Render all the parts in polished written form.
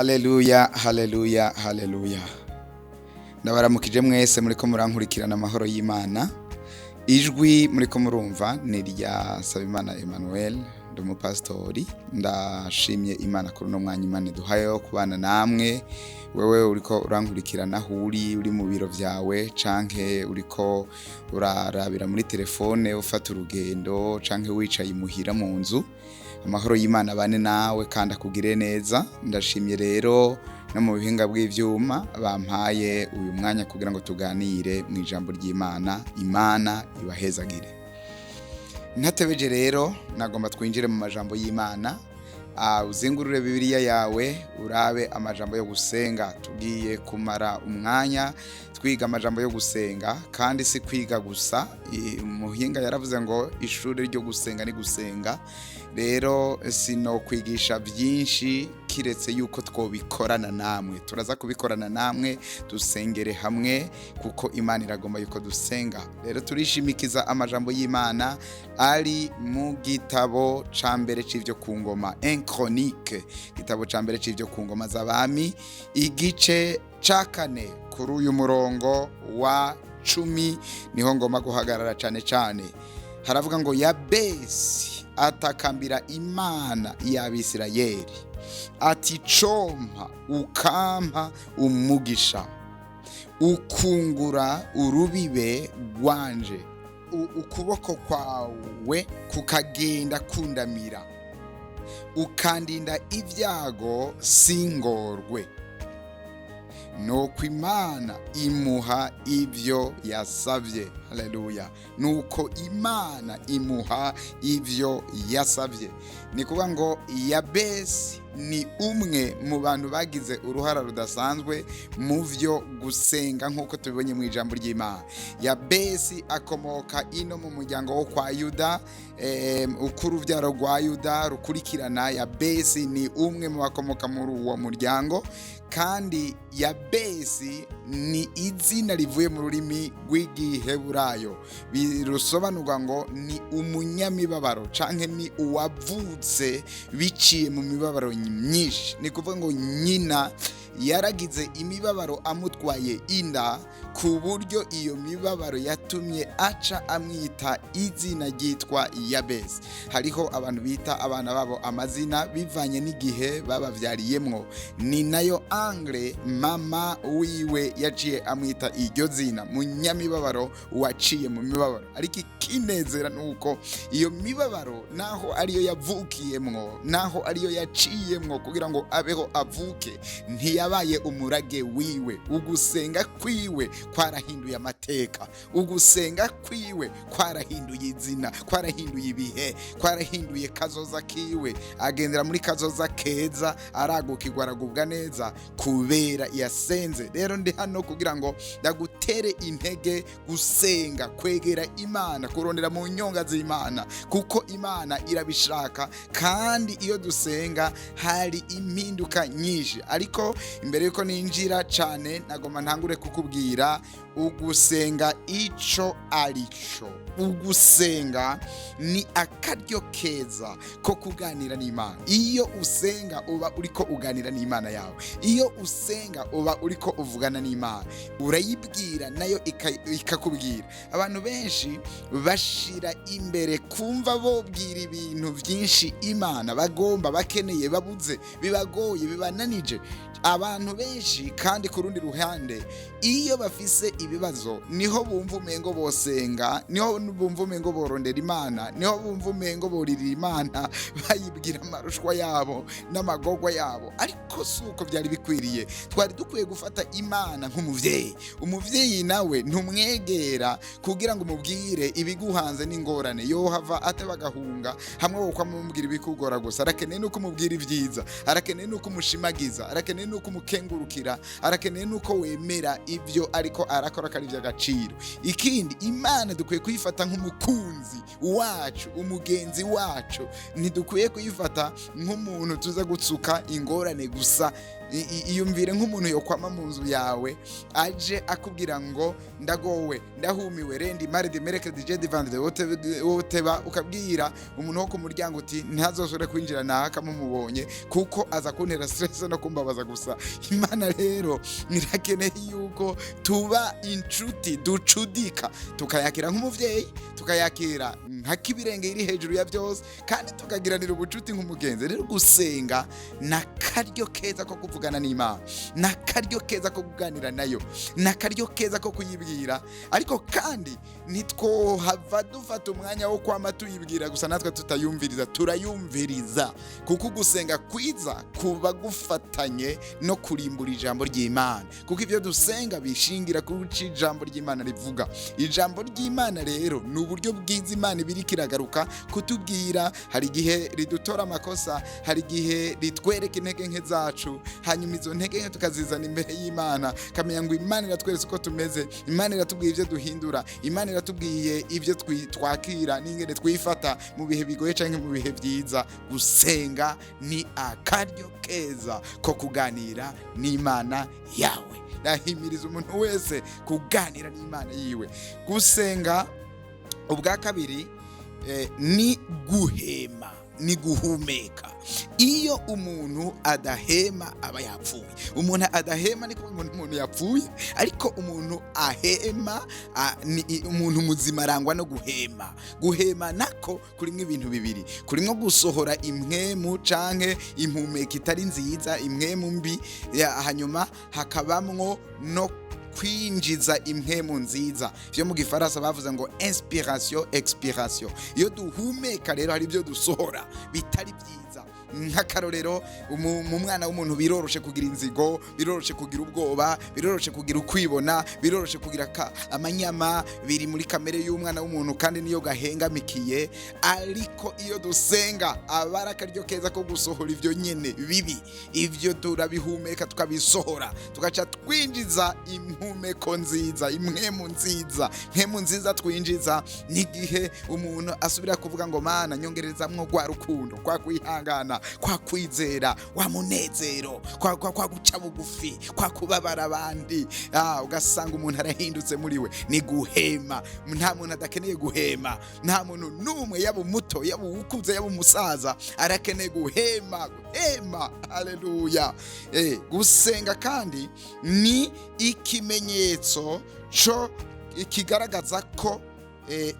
Haleluya, haleluya, haleluya. Ndabaramukije mwese muriko murankurikirana, amahoro y'Imana. Ijwi muriko murumva ni irya Sabimana Emmanuel, ndi umupasitori. Ndashimye Imana kuri uno mwanya Imana iduhaye wo kubana namwe. Wewe uriko urankurikirana aho uri, uri mu biro vyawe canke uriko urarabira muri telefone ufata urugendo canke wicaye imuhira mu nzu, amahoro y'Imana abane nawe kandi akugire neza. Ndashimye rero no mu buhinga bw'ivyuma bampaye uyu mwanya kugira ngo tuganire mu ijambo ry'Imana. Imana ibahezagire. Ntatebeje rero, nagomba twinjire mu majambo y'Imana. Uzingurure Bibiliya yawe urabe amajambo yo gusenga. Tugiye kumara umwanya twiga amajambo yo gusenga, kandi si kwiga gusa. Umuhinga yaravuze ngo ishuri ryo gusenga ni gusenga. Rero sino kwigisha byinshi kiretse yuko twobikorana namwe. Turaza kubikorana namwe, dusengere hamwe, kuko Imana iragomba yuko dusenga. Rero turishimikiza amajambo y'Imana ari mu gitabo ca mbere c'ivyo ku ngoma, 1 Chronique, igitabo ca mbere c'ivyo ku ngoma z'abami, igice ca kane, kuri uyu murongo wa 10 niho ngomba guhagarara cane cane. Haravuga ngo: Yabesi atakambira Imana y'Abisirayeli ati: "Compa ukampa umugisha, ukungura urubibe rwanje, ukuboko kwawe kukagenda kundamira, ukandinda ibyago singorwe." Nuko Imana imuha ibyo yasabye. Haleluya! Nuko Imana imuha ibyo yasabye. Ni kuvuga ngo Yabesi ni umwe mu bantu bagize uruhara rudasanzwe mu byo gusenga, nk'uko tubibonye mu ijambo ry'Imana. Yabesi akomoka ino mu muryango wo kwa Yuda, uko urubyaro rwa Yuda rukurikirana. Yabesi ni umwe mu bakomoka muri uwo muryango, kandi Yabesi ni izina rivuye mu rurimi rw'Igiheburayo, birusobanurwa ngo ni umunyamibabaro canke ni uwavutse biciye mu mibabaro myinshi. Ni kuvuga ngo nyina yaragize imibabaro amutwaye inda, ku buryo iyo mibabaro yatumye aca amwita izina ryitwa Yabesi. Hariho abantu bita abana babo amazina bivanye n'igihe babavyariyemwo. Ni nayo angle mama wiwe yaciye amwita iryo zina, munyamibabaro, waciye mu mibabaro. Ariko ikinezera ni uko iyo mibabaro, naho ariyo yavukiyemwo, naho ariyo yaciyemwo kugira ngo abeho avuke, ntiyabaye umurage wiwe. Ugusenga kwiwe kwarahinduye amateka, ugusenga kwiwe kwarahinduye izina, kwarahinduye ibihe, kwarahinduye kazoza kiwe. Agendera muri kazoza keza, aragukirwa, aragubwa neza kubera yasenze. Rero ndi hano kugira ngo ndagutere intege gusenga, kwegera Imana, kurondera mu nyonga z'Imana, kuko Imana irabishaka, kandi iyo dusenga hari impinduka nyinshi. Ariko imbere yuko ninjira cyane, nagomba ntangure kukubwira ugusenga ico arico. Ugusenga ni akaryo keza ko kuganira n'Imana. Iyo usenga uba uriko uganira n'Imana yawe. Iyo usenga uba uriko uvugana n'Imana, urayibwira nayo ikakubwira. Abantu benshi bashira imbere kumva bobwira ibintu byinshi Imana bagomba, bakeneye, babuze, bibagoye, bibananije. Abantu benshi kandi, ku rundi ruhande, iyo bafise ibibazo niho bumva umengo bosenga, niho bumva umengo borondera Imana, niho bumva umengo boririra Imana, bayibwira amarushwa yabo n'amagorwa yabo. Ariko si uko byari bikwiriye. Twari dukwiye gufata Imana nk'umuvyeyi. Umuvyeyi nawe ntumwegera kugira ngo umubwire ibiguhanze n'ingorane, yohava ate bagahunga hamwe wo kwamubwira ibikugora gusa. Arakeneye nuko umubwira ibyiza, arakeneye nuko umushimagiza, arakeneye nuko umukengurukira, arakeneye nuko wemera ibyo ariko arakora ko ari iby'agaciro. Ikindi, Imana dukwiye kuyifata nk'umukunzi wacu, umugenzi wacu. Ntidukwiye kuyifata nk'umuntu tuza gutsuka ingorane gusa. Iyumvire nk'umuntu yokwama mu nzu yawe aje akubwira ngo ndagowe, ndahumiwe, lundi, mardi, mercredi, jeudi, vendredi, woteba ukabwira umuntu wo ku muryango uti ntazosubire kwinjira naka mumubonye, kuko aza kuntera stress no kumbabaza gusa. Imana rero irakeneye yuko tuba inshuti, ducudika, tukayakira nk'umuvyeyi, tukayakira nka kibirenge iri hejuru ya byose, kandi tukagiranira ubucuti nk'umugenzi. Rero gusenga na karyo keza ko kuvugana n'Imana, na karyo keza ko kuganira nayo, na karyo keza ko kuyibwira. Ariko kandi ntitwohava dufata umwanya wo kwama tuyibwira gusa natwe tutayumviriza. Turayumviriza, kuko gusenga kwiza kuba gufatanye no kurimbura ijambo ry'Imana, kuko ibyo dusenga bishingira kuri ijambo ry'Imana rivuga. Ijambo ry'Imana rero ni uburyo bwiza Imana ibiri kiragaruka kutubwira. Hari igihe ridutora amakosa, hari igihe ritwereka intege nke zacu, hanyuma izo ntege nke tukazizana imbere y'Imana, kamenya ngo Imana iratweretse uko tumeze, Imana iratubwiye ibyo duhindura, Imana iratubwiye ibyo twakira n'ingene twifata mu bihe bigoye cyangwa mu bihe byiza. Gusenga ni akaryo keza ko kuganira n'Imana yawe. Ndahimiriza umuntu wese kuganira n'Imana yiwe. Gusenga ubwa kabiri ni guhema, ni guhumeka. Iyo umuntu adahema aba yapfuye. Umuntu adahema ni kuvuga ngo ni umuntu yapfuye, ariko umuntu ahema ni umuntu muzima, arangwa no guhema. Guhema nako kurimwo ibintu bibiri: kurimwo gusohora impwemu canke impumeko itari nziza, impwemu mbi, hanyuma hakabamwo no kwinjiza impwemu nziza. Vyo mu Gifaransa bavuze ngo inspiration, expiration. Iyo duhumeka rero hari ibyo dusohora bitari byiza. Nk'akarorero, mu mwana w'umuntu biroroshe kugira inzigo, biroroshe kugira ubwoba, biroroshe kugira ukwibona, biroroshe kugira amanyama. Biri muri kamere y'umwana w'umuntu kandi niyo gahengamikiye. Ariko iyo dusenga aba ari akaryo keza ko gusohora ibyo nyene bibi. Ibyo turabihumeka tukabisohora, tugaca twinjiza impumeko nziza, impwemu nziza. Impwemu nziza twinjiza n'igihe umuntu asubira kuvuga ngo Mana, nyongerezamwo rwa rukundo, kwa kwihangana, kwa kwizera, wa munezero, kwa guca bugufi, kwa kubabara abandi. Ugasanga umuntu arahindutse muri we. Ni guhema. Nta muntu adakeneye guhema, nta muntu n'umwe, yaba umuto, yaba uwukuze, yaba umusaza, arakeneye guhema, guhema. Haleluya! Gusenga kandi ni ikimenyetso co kigaragaza ko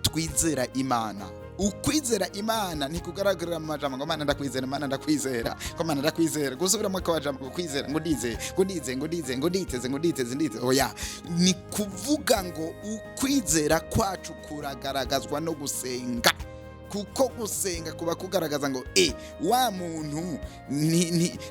twizera Imana. Ukwizera Imana ntikugaragarira mu majambo ngo Mana ndakwizera, Mana ndakwizera, ko Mana ndakwizera, gusubiramo akajambo ngo kwizera, ngo ndizeye, ngo ndizeye, ngo ndizeye, ngo nditeze, ngo nditeze, nditeze. Oya, ni kuvuga ngo ukwizera kwacu kuragaragazwa no gusenga, kuko gusenga kuba kugaragaza ngo wa muntu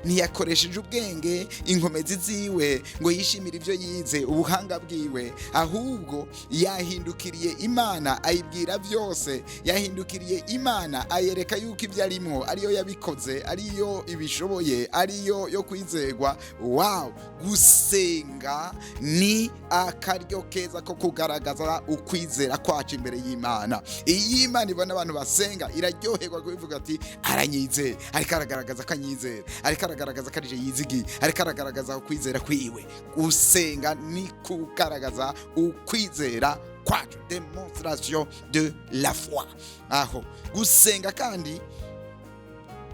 ntiyakoresheje ubwenge, inkomezi ziwe, ngo yishimire ibyo yize, ubuhanga bwiwe, ahubwo yahindukiriye Imana ayibwira byose, yahindukiriye Imana ayereka yuko ibyo arimwo ariyo yabikoze, ariyo ibishoboye, ariyo yo kwizerwa. Wow! Gusenga ni akaryo keza ko kugaragaza ukwizera kwacu imbere y'Imana. Iyo Imana ibona abantu basenga iraryoherwa, kubivuga ati aranyizeye, ariko aragaragaza ko anyizera, ariko aragaragaza ko arije yizigiye, ariko aragaragaza ukwizera kwiwe. Gusenga ni kugaragaza ukwizera kwacu, démonstration de la foi. Aho gusenga kandi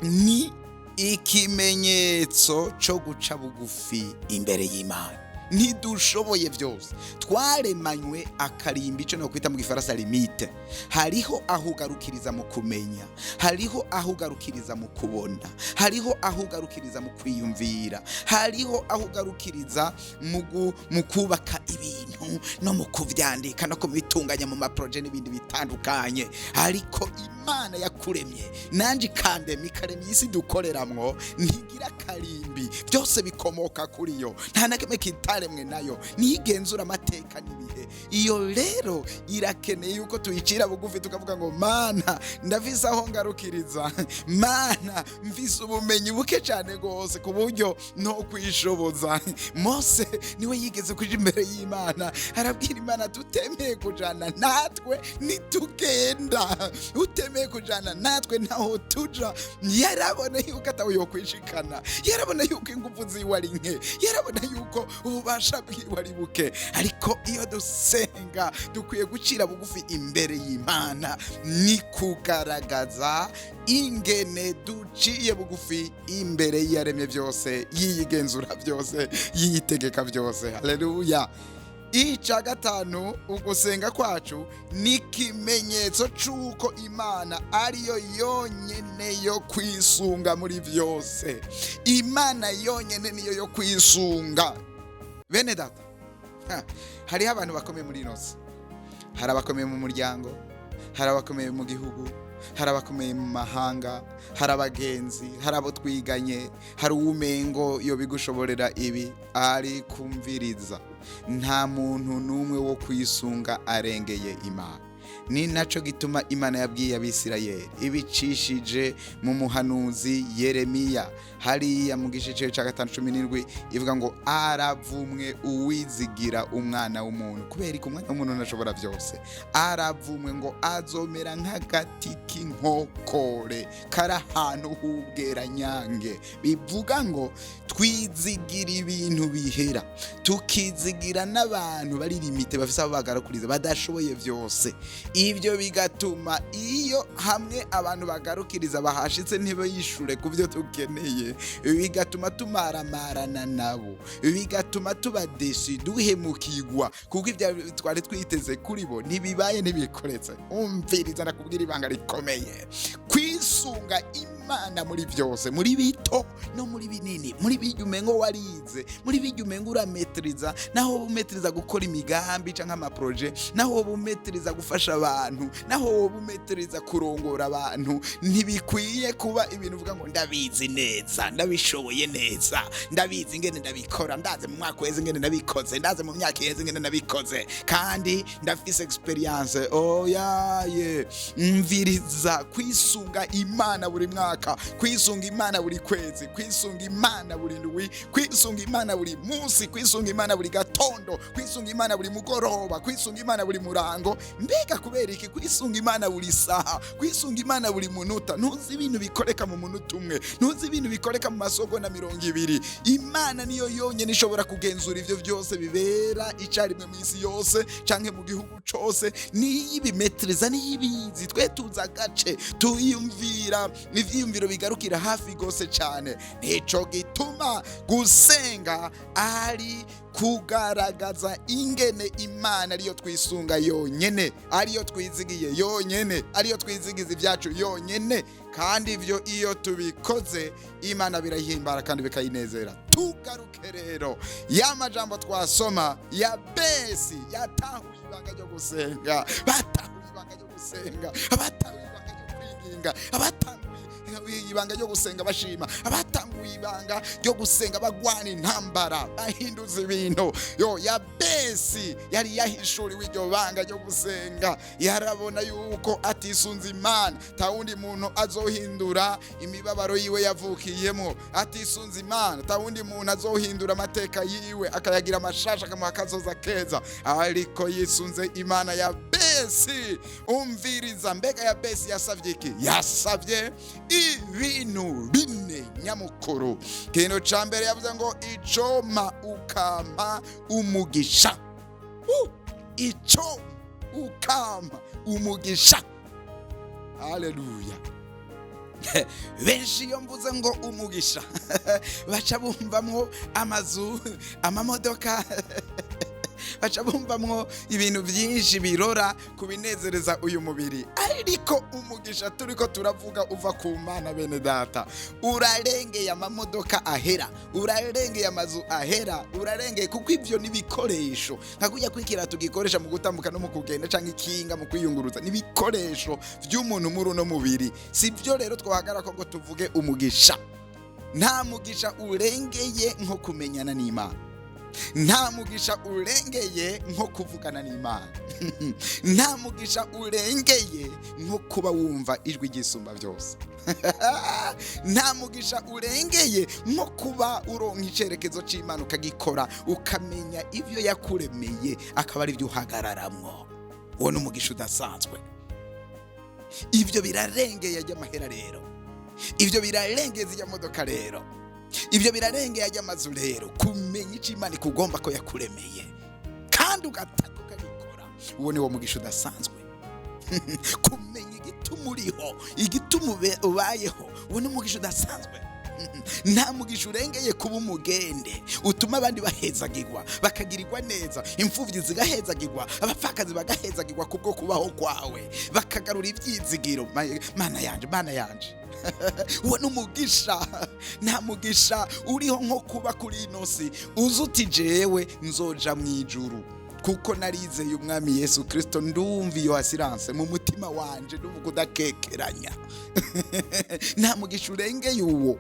ni ikimenyetso cyo guca bugufi imbere y'Imana. Ntidushoboye byose, twaremanywe akarimbi, icyo no kwita mu Gifaransa limite. Hariho aho ugarukiriza mu kumenya, hariho aho ugarukiriza mu kubona, hariho aho ugarukiriza mu kwiyumvira, hariho aho ugarukiriza mu kubaka ibintu no mu kuvyandika no kubitunganya mu ma projets n'ibindi bitandukanye. Ariko Imana yakuremye nanje ikandema, ikaremye isi dukoreramwo, ntigira akarimbi. Byose bikomoka kuri yo, nta na kimwe kitari. caremwe nayo, niyo igenzura amateka n'ibihe. Iyo rero irakeneye yuko tuyicira bugufi, tukavuga ngo: "Mana, ndafise aho ngarukiriza. Mana, mfise ubumenyi buke cyane rwose ku buryo no kwishoboza." Mose niwe yigeze kuja imbere y'Imana, arabwira Imana: "Tutemeye kujana natwe nitugenda, utemeye kujana natwe ntaho tuja." Yarabona yuko atawe yokwishikana, yarabona yuko ingufu ziwe ari nke, yarabona yuko ububasha bwiwe ari buke. Ariko iyo dusenga dukwiye gucira bugufi imbere y'Imana, ni kugaragaza ingene duciye bugufi imbere y'Iyaremye byose, yiyigenzura byose, yiyitegeka byose. Haleluya! Icya gatanu, ugusenga kwacu ni ikimenyetso c'uko Imana ariyo yonyene yo kwisunga muri byose. Imana yonyene niyo yo kwisunga. Bene data, hariho abantu bakomeye muri ino si. Hari abakomeye mu muryango, hari abakomeye mu gihugu, hari abakomeye mu mahanga, hari abagenzi, hari abo twiganye, hari uwumengo yo bigushoborera ibi. Ari kumviriza, nta muntu n'umwe wo kwisunga arengeye Imana. Ni naco gituma Imana yabwiye Abisirayeli ibicishije mu muhanuzi Yeremiya, hariya mu gice cya 5:17, ivuga ngo: "Aravumwe uwizigira umwana w'umuntu." Kubera ko umwana w'umuntu ntashobora byose. Aravumwe, ngo azomera nk'agati k'inkokore kari ahantu h'ubweranyange. Bivuga ngo twizigira ibintu bihera, tukizigira n'abantu bari limité, bafise aho bagarukiriza, badashoboye byose. Ibyo bigatuma iyo hamwe abantu bagarukiriza bahashitse ntibishure ku byo dukeneye, bigatuma tumaramarana nabo, bigatuma tuba déçus, duhemukirwa, kuko ibyo twari twiteze kuri bo ntibibaye, ntibikoretse. Umviriza, ndakubwira ibanga rikomeye: kwisunga Imana muri byose, muri bito no muri binini, muri bijya umengo warize, muri bijya umengo urametiriza, naho wowe umetiriza gukora imigambi canke amaproje, naho wowe umetiriza gufasha abantu, naho wowe umetiriza kurongora abantu, ntibikwiye kuba ibintu uvuga ngo: "Ndabizi neza, ndabishoboye neza, ndabizi ingene ndabikora, ndaze mu mwaka uheze ingene nabikoze, ndaze mu myaka iheze ingene nabikoze, kandi ndafise experience." Oyaye, mviriza: kwisunga Imana buri mwaka, kwisunga Imana buri kwezi, kwisunga Imana buri ndwi, kwisunga Imana buri munsi, kwisunga Imana buri gatondo, kwisunga Imana buri mugoroba, kwisunga Imana buri murango, mbega kubera iki, kwisunga Imana buri saha, kwisunga Imana buri munota. Ntuzi ibintu bikoreka mu munota umwe, ntuzi ibintu bikoreka mu masogonda 20. Imana niyo yonyine ishobora kugenzura ivyo byose bibera icarimwe mu isi yose canke mu gihugu cose. Niyo ibimetriza, niyo ibizi. Twe tuzi agace, tuyumvira ivyiyumviro bigarukira hafi gose cane. Nico gituma gusenga ari kugaragaza ingene Imana ariyo twisunga yonyene, ariyo twizigiye yonyene, ariyo twizigiza ibyacu yonyene. Kandi ivyo iyo tubikoze, Imana birahimbara kandi bikayinezera. Tugaruke rero ya majambo twasoma ya besi yatahuye ibanga ryo gusenga, batahuye ibanga ryo gusenga, abatahuye ibanga ryo kwinginga, abatanguye ibanga ryo gusenga bashima, abatanguye ibanga ryo gusenga bagwana intambara, bahinduza ibintu. Yo Yabesi yari yahishuriwe iryo banga ryo gusenga. Yarabona yuko atisunze Imana tawundi muntu azohindura imibabaro yiwe yavukiyemo, atisunze Imana tawundi muntu azohindura amateka yiwe akayagira amashasha, akamuha akazoza keza. Ariko yisunze Imana ya Yabesi, umviriza, mbega Yabesi yasavye iki? Yasavye ibintu bine nyamukuru. Ikintu ca mbere yavuze ngo: "Icoma ukampa umugisha." Ico ukampa umugisha. Haleluya! Benshi iyo mvuze ngo umugisha baca bumvamwo amazu, amamodoka, baca bumvamwo ibintu byinshi birora kubinezereza uyu mubiri. Ariko umugisha turiko turavuga uva ku Mana, bene data, urarengeye amamodoka ahera, urarengeye amazu ahera, urarengeye, kuko ivyo ni ibikoresho nka kujya kwikira tugikoresha mu gutambuka no mu kugenda, canke ikinga mu kwiyunguruza. Ni ibikoresho vy'umuntu muri uno mubiri. Si byo rero twahagarara ko ngo tuvuge umugisha. Nta mugisha urengeye nko kumenyana n'Imana. Nta mugisha urengeye nko kuvugana n'Imana. Nta mugisha urengeye nko kuba wumva ijwi ry'Isumba Byose. Nta mugisha urengeye nko kuba uronka icyerekezo cy'Imana, ukagikora, ukamenya ibyo yakuremeye, akaba ari byo uhagararamwo. Uwo ni umugisha udasanzwe. Ibyo birarengeye ajya amahera rero, ibyo birarengeye zijya modoka rero, ibyo birarengeye ajya amazu rero. Kumenya icyo Imana ikugomba ko yakuremeye kandi ugataka ukagikora, uwo ni wo mugisha udasanzwe. Kumenya igituma uriho, igituma ubayeho, uwo ni umugisha udasanzwe. Nta mugisha urengeye kuba umugende utuma abandi bahezagirwa, bakagirirwa neza, imfubyi zigahezagirwa, abapfakazi bagahezagirwa kubwo kubaho kwawe, bakagarura ibyizigiro. Mana yanje, Mana yanje, uwo ni umugisha. Nta mugisha uriho nko kuba kuri ino si uzi uti: "Jewe nzoja mu ijuru kuko narizeye Umwami Yesu Kirisito." Ndumva iyo assurance mu mutima wanje, ndumva kudakekeranya. Nta mugisha urengeye uwo.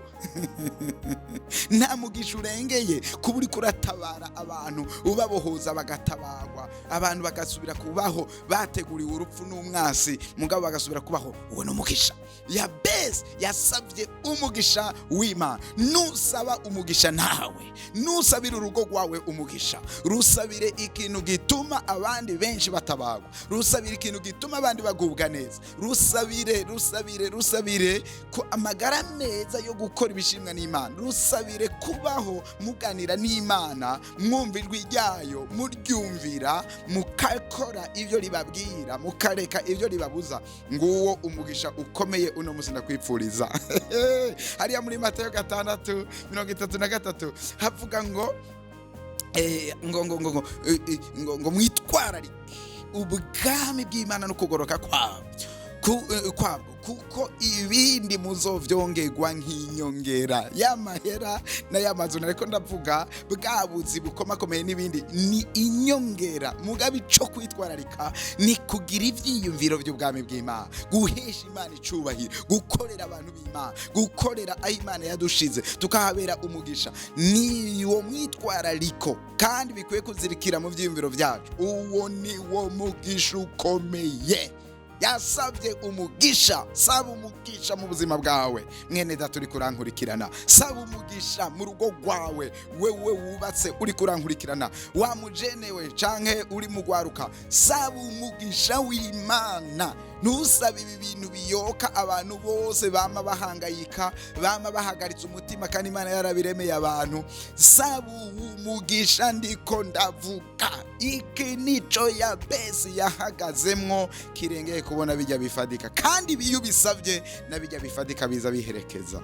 Nta mugisha urengeye kuba uriko uratabara abantu, ubabohoza, bagatabarwa, abantu bagasubira kubaho bateguriwe urupfu n'umwasi, mugabo bagasubira kubaho. Uwo ni umugisha. Yabesi yasabye umugisha w'Imana. Nusaba umugisha nawe, nusabire urugo rwawe umugisha, rusabire ikintu gituma abandi benshi batabagwa, rusabire ikintu gituma abandi bagubwa neza, rusabire, rusabire, rusabire ko amagara meza yo gukora ibishimwa n'Imana, rusabire kubaho muganira n'Imana, mwumva ijwi ryayo, muryumvira, mukakora ibyo ribabwira, mukareka ibyo ribabuza. Nguwo umugisha ukomeye uno munsi ndakwipfuriza. Hariya muri Matayo 6:33 havuga ngo ngo mwitwararike ubwami bw'Imana no kugoroka kwabyo kwabwo, kuko ibindi muzovyongerwa nk'inyongera. Y'amahera n'ay'amazu nariko ndavuga, bwa buzi bukomakomeye n'ibindi ni inyongera. Mugabe ico kwitwararika ni kugira ivyiyumviro by'ubwami bw'Imana, guhesha Imana icubahiro, gukorera abantu b'Imana, gukorera aho Imana yadushize tukahabera umugisha. Ni uwo mwitwarariko kandi bikwiye kuzirikira mu vyiyumviro vyacu. Uwo ni wo mugisha ukomeye. Yasabye umugisha. Saba umugisha mu buzima bwawe, mwene data uri kurankurikirana. Saba umugisha mu rugo rwawe, wewe wubatse uri kurankurikirana, wa mujenewe canke uri mu gwaruka. Saba umugisha w'Imana. Ntusabe ibi bintu biyoka abantu bose bama bahangayika, bama bahagaritse umutima, kandi Imana yarabiremeye abantu. Saba umugisha ndiko ndavuga. Iki nico Yabesi yahagazemwo kirengeye kubona bijya bifadika, kandi iyo ubisabye na bijya bifadika biza biherekeza.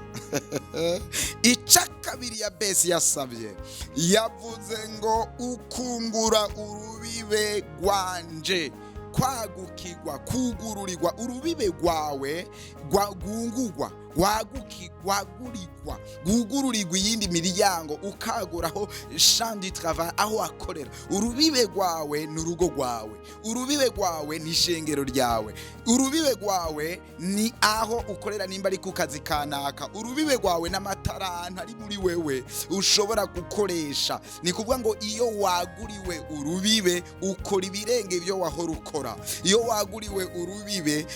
Ica kabiri Yabesi yasabye, yavuze ngo ukungura urubibe rwanje, kwagukirwa, kugururirwa urubibe rwawe, rwagungurwa, rwagurirwa, rwugururirwa iyindi miryango, ukaguraho champ du travail, aho wakorera. Urubibe rwawe ni urugo rwawe, urubibe rwawe ni ishengero ryawe, urubibe rwawe ni aho ukorera nimba ari ku kazi kanaka, urubibe rwawe n'amataranta ari muri wewe ushobora gukoresha. Ni kuvuga ngo iyo waguriwe urubibe ukora ibirenge ibyo wahora ukora. Iyo waguriwe urubibe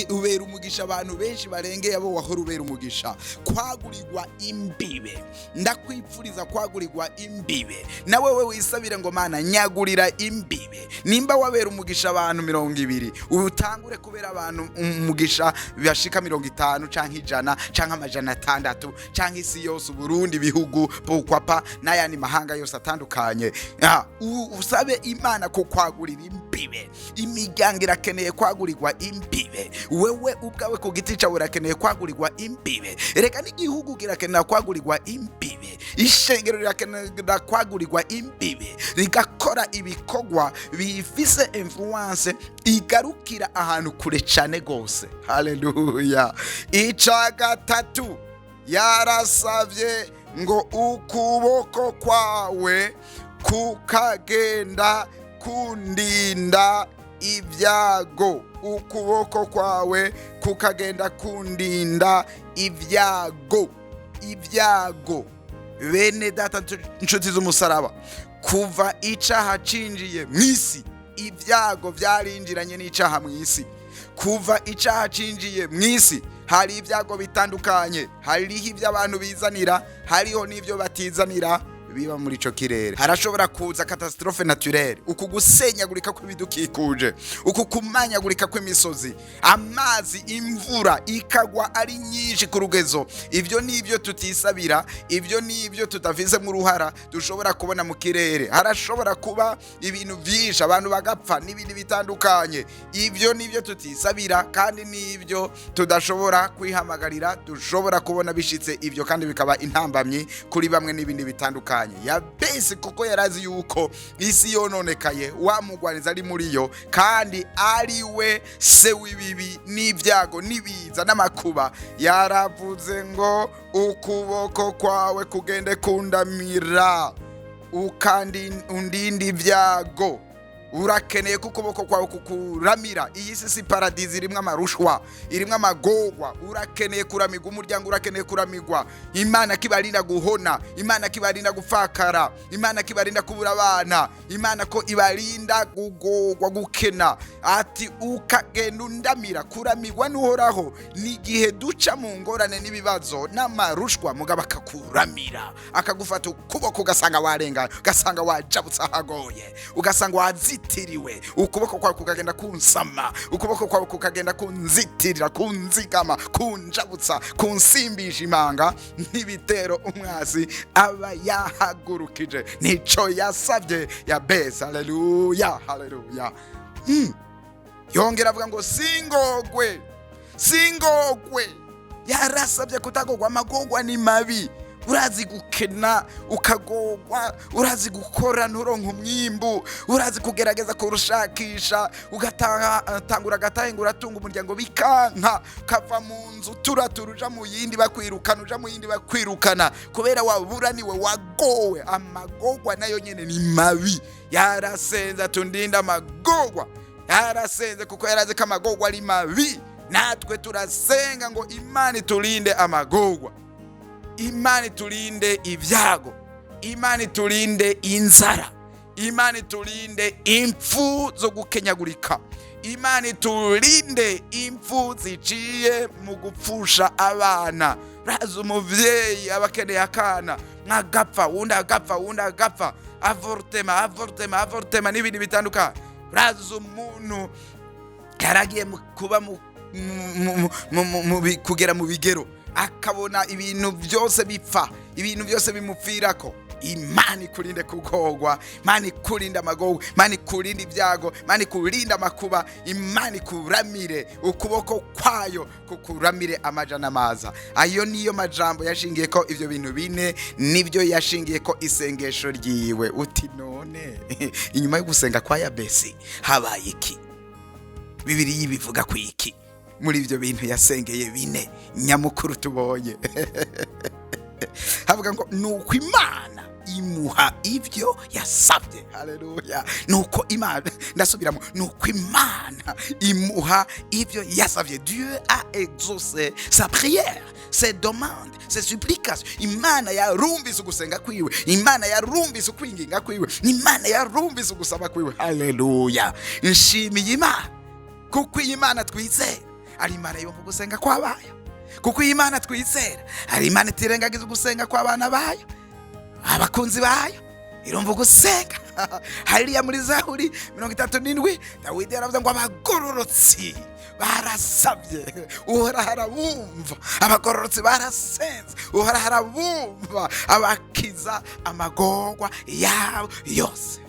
ubera umugisha abantu benshi barengeye abo wahora ubera umugisha. Kwagurirwa imbibe, ndakwipfuriza kwagurirwa imbibe. Nawe we wisabire ngo: "Mana, nyagurira imbibe." Nimba wabera umugisha abantu 20, utangure kubera abantu umugisha bashika 50 canke 100 canke 600 canke isi yose, Uburundi, ibihugu bukwapa n'ayandi mahanga yose atandukanye. Usabe Imana kukwagurira imbibe. Imiryango irakeneye kwagurirwa imbibe. Wewe ubwawe ku giti cyawe urakeneye kwagurirwa imbibe. Reka n'igihugu kirakenera kwagurirwa imbibe, ishengero rirakenera kwagurirwa imbibe, rigakora ibikorwa bifise influence igarukira ahantu kure cyane rwose. Haleluya! Ica gatatu yarasabye ngo ukuboko kwawe kukagenda kundinda ibyago, ukuboko kwawe kukagenda kundinda ibyago. Ibyago, bene data, inshuti z'umusaraba. Kuva icaha cinjiye mw'isi, ibyago byarinjiranye n'icaha mw'isi. Kuva icaha cinjiye mw'isi, hari ibyago bitandukanye. Hariho ibyo abantu bizanira, hariho n'ibyo batizanira biba muri ico kirere. Harashobora kuza catastrophe naturelle, uku gusenyagurika kw'ibidukikuje, uku kumanyagurika kw'imisozi, amazi, imvura ikagwa ari nyinshi ku rugezo. Ibyo ni ibyo tutisabira, ibyo ni ibyo tutafisemo uruhara dushobora kubona mu kirere. Harashobora kuba ibintu byinshi, abantu bagapfa n'ibindi bitandukanye. Ibyo ni ibyo tutisabira kandi ni ibyo tudashobora kwihamagarira, dushobora kubona bishitse ibyo kandi bikaba intambamyi kuri bamwe n'ibindi bitandukanye. Yabesi kuko yarazi yuko isi yononekaye, wa mugwaniza ari muri yo kandi ari we se w'ibibi n'ibyago n'ibiza n'amakuba. Yaravuze ngo ukuboko kwawe kugende kundamira, ukandi undinde ibyago. Urakeneye ko ukuboko kwawe kukuramira. Iyi si si paradizo, irimwo amarushwa, irimwo amagorwa. Urakeneye kuramigwa umuryango, urakeneye kuramigwa. Imana kibarinda guhona, Imana kibarinda gupfakara, Imana kibarinda kubura abana, Imana ko ibarinda kugorwa, gukena. Ati ukagenda undamira. Kuramigwa n'Uhoraho ni igihe duca mu ngorane n'ibibazo n'amarushwa, mugabo akakuramira, akagufata ukuboko, ugasanga warengana, ugasanga wajabutse ahagoye, ugasanga wazitiriwe. Ukuboko kwawe kukagenda kunsama, ukuboko kwawe kukagenda kunzitirira, kunzigama, kunjabutsa, kunsimbisha imanga n'ibitero umwasi aba yahagurukije. Nico yasabye Yabesi. Haleluya, haleluya. Yongera avuga ngo singogwe, singogwe. Yarasabye kutagogwa. Amagogwa ni mabi. Urazi gukena ukagogwa, urazi gukora nturonke umwimbu, urazi kugerageza kurushakisha, ugatangura agatahe ngo uratunga umuryango, bikanka, ukava mu nzu turatura uja mu yindi bakwirukana, uja mu yindi bakwirukana kubera waburaniwe, wagowe. Amagogwa nayo nyene ni mabi. Yarasenze atundinde amagogwa. Yarasenze kuko yarazi ko amagogwa ari mabi. Natwe turasenga ngo Imana iturinde amagogwa, Imana iturinde ibyago, Imana iturinde inzara, Imana iturinde impfu zo gukenyagurika, Imana iturinde impfu ziciye mu gupfusha abana. Raza umuvyeyi aba akeneye akana, mwagapfa, wundi agapfa, wundi agapfa, avortement, avortement, avortement n'ibindi bitandukanye. Raza umuntu yaragiye kuba kugera mu bigero, akabona ibintu byose bipfa, ibintu byose bimupfirako. Imana ikurinde kugorwa, Imana ikurinde amagorwa, Imana ikurinde ibyago, Imana ikurinde amakuba, Imana ikuramire, ukuboko kwayo kukuramire amaja n'amaza. Ayo niyo majambo yashingiye ko ivyo bintu bine nibyo yashingiye ko isengesho ryiwe. Uti none inyuma yo gusenga kwa Yabesi habaye iki? Bibiliya ibivuga ku iki muri ibyo bintu yasengeye bine nyamukuru tubonye? Havuga ngo nuko Imana imuha ibyo yasabye. Haleluya. Nuko Imana, ndasubiramo, nuko Imana imuha ibyo yasabye. Dieu a exaucé sa prière, ses demandes, ses supplications. Imana yarumvise ugusenga kwiwe, Imana yarumvise ukwinginga kwiwe, Imana yarumvise ugusaba kwiwe. Haleluya. Nshimiye Imana kuko iyi Imana twizera ari Imana yumva ugusenga kw'abayo, kuko iyi Imana twizera ari Imana itirengagiza ugusenga kw'abana bayo, abakunzi bayo. Irumva ugusenga. Hariya muri Zaburi 37, Dawidi yaravuze ngo abagororotsi barasabye, Uhoraho arabumva. Abagororotsi barasenze, Uhoraho arabumva, abakiza amagorwa yabo yose.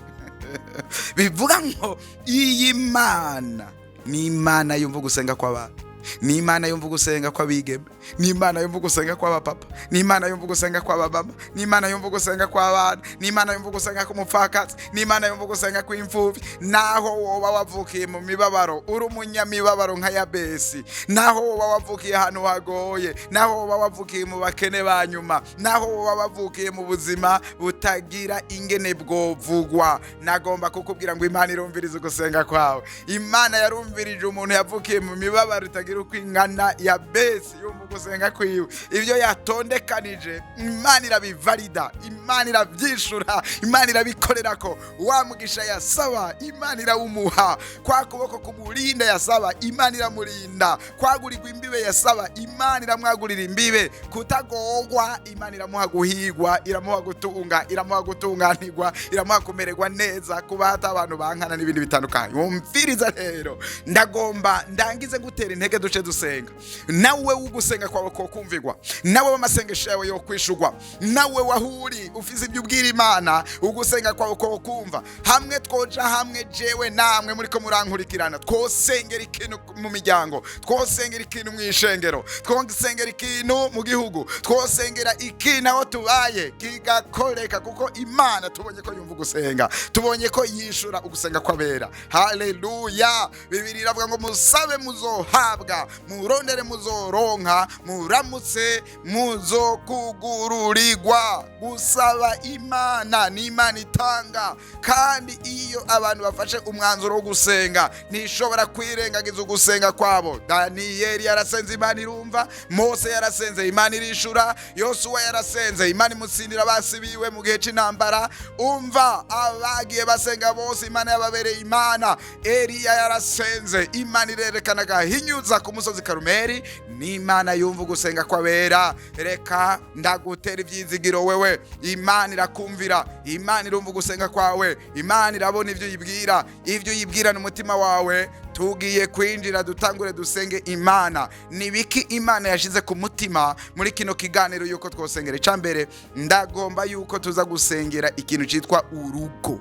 Bivuga ngo iyi Mana ni Imana yumva ugusenga kw'abantu, ni Imana yumva ugusenga kw'abigeme, ni Imana yumva ugusenga kw'abapapa, ni Imana yumva ugusenga kw'abamama, ni Imana yumva ugusenga kw'abana, ni Imana yumva ugusenga k'umupfakazi, ni Imana yumva ugusenga kw'imfuvyi. Naho woba wavukiye mu mibabaro, uri umunyamibabaro nka Yabesi, naho woba wavukiye ahantu hagoye, naho woba wavukiye mu bakene ba nyuma, naho woba wavukiye mu buzima butagira ingene bwovugwa, nagomba kukubwira ngo Imana irumviriza ugusenga kwawe. Imana yarumvirije umuntu yavukiye mu mibabaro itagira uko ingana, Yabesi. Yumva ugusenga. Ugusenga kwiwe, ibyo yatondekanije, Imana irabivalida, Imana irabyishura, Imana irabikorera. Ko wa mugisha yasaba, Imana irawumuha. Kwa kuboko kumurinda yasaba, Imana iramurinda. Kwagurirwa imbibe yasaba, Imana iramwagurira imbibe. Kutagorwa, Imana iramuha guhigwa, iramuha gutunga, iramuha gutunganirwa, iramuha kumererwa neza, kuba hata abantu bankana n'ibindi bitandukanye. Wumviriza rero, ndagomba ndangize gutera intege, duce dusenga. Nawe ugusenga kwawe ko kumvirwa, nawe w'amasengesho yawe yo kwishurwa, nawe wahuri ufise ibyo ubwira Imana, ugusenga kwawe ko kumva. Hamwe twoja hamwe, jewe namwe muriko murankurikirana, twosengera ikintu mu miryango, twosengera ikintu mu ishengero, twosengera ikintu mu gihugu, twosengera ikintu aho tubaye kigakoreka, kuko Imana tubonye ko yumva ugusenga, tubonye ko yishura ugusenga kw'abera. Haleluya! Bibiri iravuga ngo: "Musabe muzohabwa, murondere muzoronka, muramutse muzokugururirwa." Gusaba Imana ni Imana itanga, kandi iyo abantu bafashe umwanzuro wo gusenga, ntishobora kwirengagiza ugusenga kwabo. Daniyeli yarasenze, Imana irumva. Mose yarasenze, Imana irishura. Yosuwa yarasenze, Imana imutsindira basibiwe mu gihe c'intambara. Umva, abagiye basenga bose Imana yababereye Imana. Eliya yarasenze, Imana irerekana agahinyuza ku musozi Karumeri. Ni Imana yumva ugusenga kw'abera. Reka ndagutera ibyizigiro wewe, Imana irakumvira, Imana irumva ugusenga kwawe, Imana irabona ibyo uyibwira, ibyo uyibwirana umutima wawe. Tugiye kwinjira, dutangure dusenge Imana. Ni biki Imana yashize ku mutima muri kino kiganiro yuko twosengera? Icambere, ndagomba yuko tuza gusengera ikintu cyitwa urugo,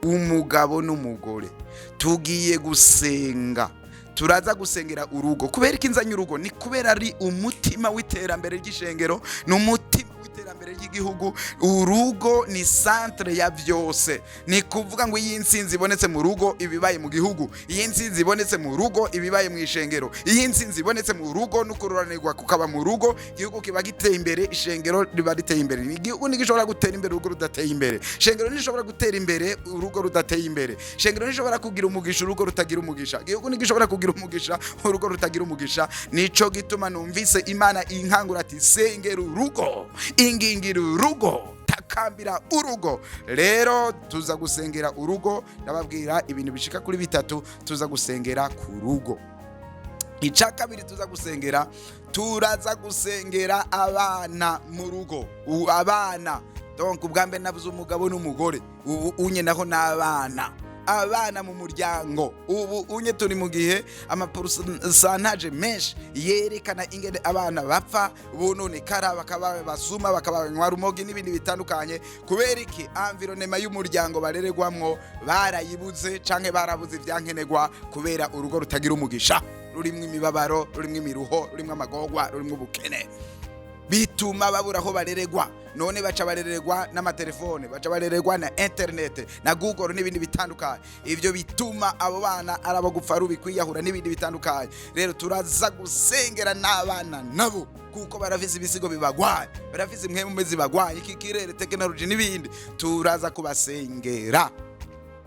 umugabo n'umugore. Tugiye gusenga, turaza gusengera urugo. Kubera ko inzanye urugo, ni kubera ari umutima w'iterambere ry'ishengero, ni umutima w'iterambere ry'igihugu. Urugo ni centre ya byose. Ni kuvuga ngo iyi nsinzi ibonetse mu rugo, ibibaye mu gihugu. Iyi nsinzi ibonetse mu rugo, ibibaye mu ishengero. Iyi nsinzi ibonetse mu rugo no kururanirwa kukaba mu rugo, igihugu kiba giteye imbere, ishengero riba riteye imbere. Igihugu ntigishobora gutera imbere urugo rudateye imbere. Ishengero ntirishobora gutera imbere urugo rudateye imbere. Ishengero ntirishobora kugira umugisha urugo rutagira umugisha. Igihugu ntigishobora kugira umugisha urugo rutagira umugisha. Nico gituma numvise Imana inkangura ati: "Sengera urugo, ingingira urugo, takambira urugo." Rero tuza gusengera urugo. Ndababwira ibintu bishika kuri bitatu tuza gusengera ku rugo. Icya kabiri tuza gusengera, turaza gusengera abana mu rugo. Abana, donc ubwa mbere nabuze umugabo n'umugore, ubu unye naho n'abana, abana mu muryango. Ubu unye turi mu gihe ama pourcentage menshi yerekana ingene abana bapfa bononekara, bakaba basuma, bakaba rumogi n'ibindi bitandukanye. Kubera iki? Environnement y'umuryango barererwamwo barayibuze, canke barabuze ivyankenerwa, kubera urugo rutagira umugisha, rurimwo imibabaro, rurimwo imiruho, rurimwo amagorwa, rurimwo ubukene, bituma babura aho barererwa. None baca barererwa n'amatelefone, baca barererwa na internet na Google n'ibindi bitandukanye. Ibyo bituma abo bana ari abo gupfa rubi, kwiyahura n'ibindi bitandukanye. Rero turaza gusengera n'abana nabo, kuko barafise ibisigo bibagwaye, barafise impwemu zibagwaye, iki kirere, tekinoloji n'ibindi. Turaza kubasengera.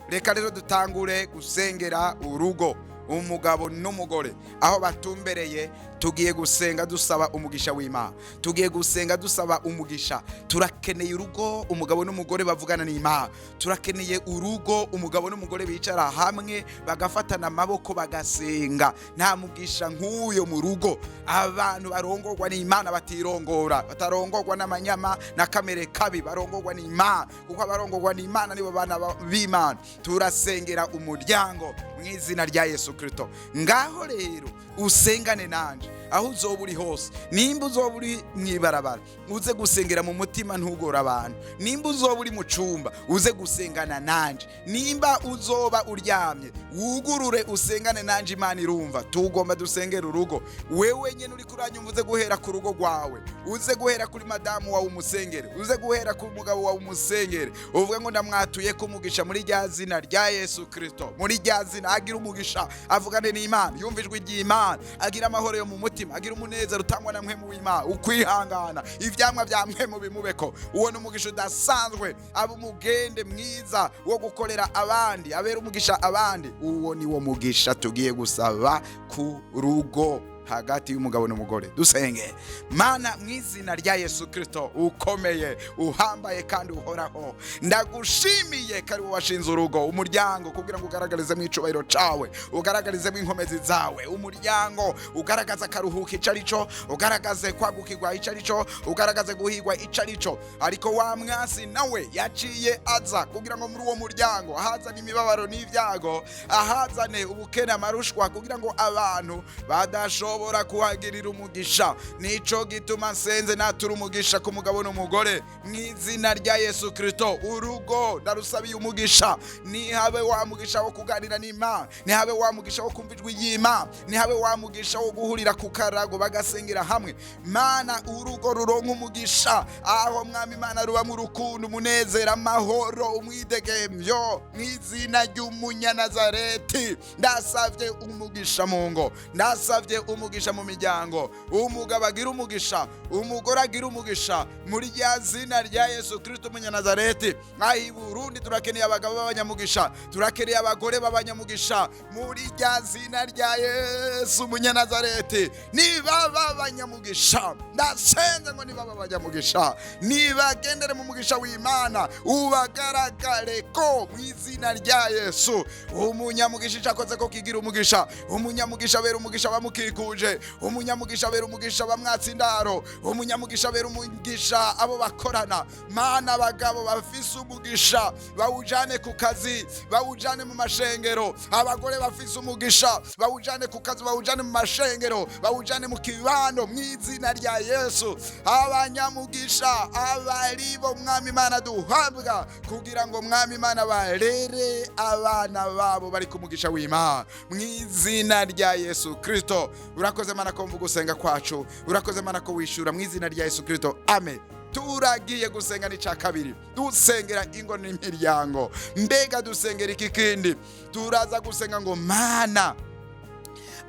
Reka rero dutangure gusengera urugo, umugabo n'umugore aho batumbereye. Tugiye gusenga dusaba umugisha w'Imana, tugiye gusenga dusaba umugisha. Turakeneye urugo umugabo n'umugore bavugana n'Imana. Turakeneye urugo umugabo n'umugore bicara hamwe, bagafatana amaboko, bagasenga. Nta mugisha nk'uyo mu rugo. Abantu barongorwa n'Imana, batirongora, batarongorwa n'amanyama na kamere kabi, barongorwa n'Imana, kuko abarongorwa n'Imana nibo bana b'Imana. Turasengera umuryango mu izina rya Yesu Kristo. Ngaho rero usengane nanje aho uzoba uri hose. Nimba uzoba uri mw'ibarabara, uze gusengera mu mutima, ntugora abantu. Nimba uzoba uri mu cumba, uze gusengana nanje. Nimba uzoba uryamye, wugurure usengane nanje. Imana irumva. Tugomba dusengera urugo. Wewe nyene uri kuranyumva, uze guhera ku rugo rwawe, uze guhera kuri madamu wawe umusengere, uze guhera ku mugabo wawe umusengere, uvuge ngo: "Ndamwatuye ko umugisha muri rya zina rya Yesu Kristo, muri rya zina." Agira umugisha, avugane n'Imana, yumva ijwi ry'Imana, agira amahoro yo mu mutima, agira umunezero utangwa na mpwemu w'Imana, ukwihangana, ivyamwa vya mpwemu bimubeko. Uwo ni umugisha udasanzwe. Aba umugende mwiza wo gukorera abandi, abera umugisha abandi. Uwo ni wo mugisha tugiye gusaba ku rugo. Hagati y'umugabo n'umugore. Dusenge. Mana, mu izina rya Yesu Kristo, ukomeye, uhambaye kandi uhoraho, ndagushimiye ko ari wowe washinze urugo, umuryango, kugira ngo ugaragarizemo icubahiro cawe, ugaragarizemo inkomezi zawe. Umuryango ugaragaza akaruhuko ico ari cyo, ugaragaze kwagukirwa ico ari cyo, ugaragaze guhigwa ico ari cyo. Ariko wa mwasi nawe yaciye aza kugira ngo muri uwo muryango ahazane imibabaro n'ibyago, ahazane ubukene, amarushwa, kugira ngo abantu badashobora kuhagirira umugisha. Nico gituma nsenze, natura umugisha ku mugabo n'umugore mu izina rya Yesu Kristo. Urugo ndarusabiye umugisha. Nihabe wa mugisha wo kuganira n'Imana, nihabe wa mugisha wo kumva ijwi ry'Imana, nihabe wa mugisha wo guhurira ku karago bagasengera hamwe. Mana, urugo ruronka umugisha aho, Mwami Imana, rubamo urukundo, umunezero, amahoro, umwidegemvyo. Mu izina ry'Umunyanazareti, ndasavye umugisha mu ngo, ndasavye umugisha mu miryango. Umugabo agira umugisha, umugore agira umugisha, muri rya zina rya Yesu Kristo Umunyanazareti. Aho i Burundi turakeneye abagabo b'abanyamugisha, turakeneye abagore b'abanyamugisha. Muri rya zina rya Yesu Umunyanazareti, nibaba abanyamugisha, ndasenze ngo nibaba abanyamugisha, nibagendere mu mugisha w'Imana, ubagaragare ko mu izina rya Yesu. Umunyamugisha icyo akoze ko kigira umugisha. Umunyamugisha abera umugisha bamukikuje. Umunyamugisha abera umugisha bamwatsa indaro. Umunyamugisha abera umugisha abo bakorana. Mana, abagabo bafise umugisha bawujane ku kazi, bawujane mu mashengero. Abagore bafise umugisha bawujane ku kazi, bawujane mu mashengero, bawujane mu kibano, mu izina rya Yesu. Abanyamugisha abaribo, Mwami Imana, duhabwa kugira ngo, Mwami Imana, barere abana babo bari ku mugisha w'Imana, mu izina rya Yesu Kristo. Urakoze Mana ko mvuga gusenga kwacu, urakoze Mana ko wishura, mu izina rya Yesu Kristo, amen. Turagiye gusenga n'icya kabiri, dusengera ingo n'imiryango. Mbega dusengera iki kindi? Turaza gusenga ngo: Mana,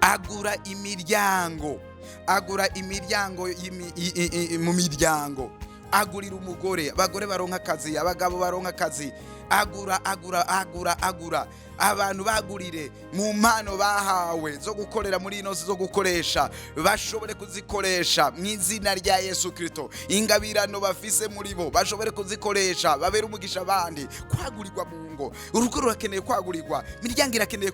agura imiryango, agura imiryango mu miryango, agurira umugore, abagore baronka akazi, abagabo baronka akazi. Agura, agura, agura, agura abantu, bagurire mu mpano bahawe zo gukorera muri ino si, zo gukoresha, bashobore kuzikoresha mu izina rya Yesu Kristo. Ingabirano bafise muri bo bashobore kuzikoresha, babere umugisha abandi. Kwagurirwa mu ngo, urugo rurakeneye kwagurirwa, imiryango irakeneye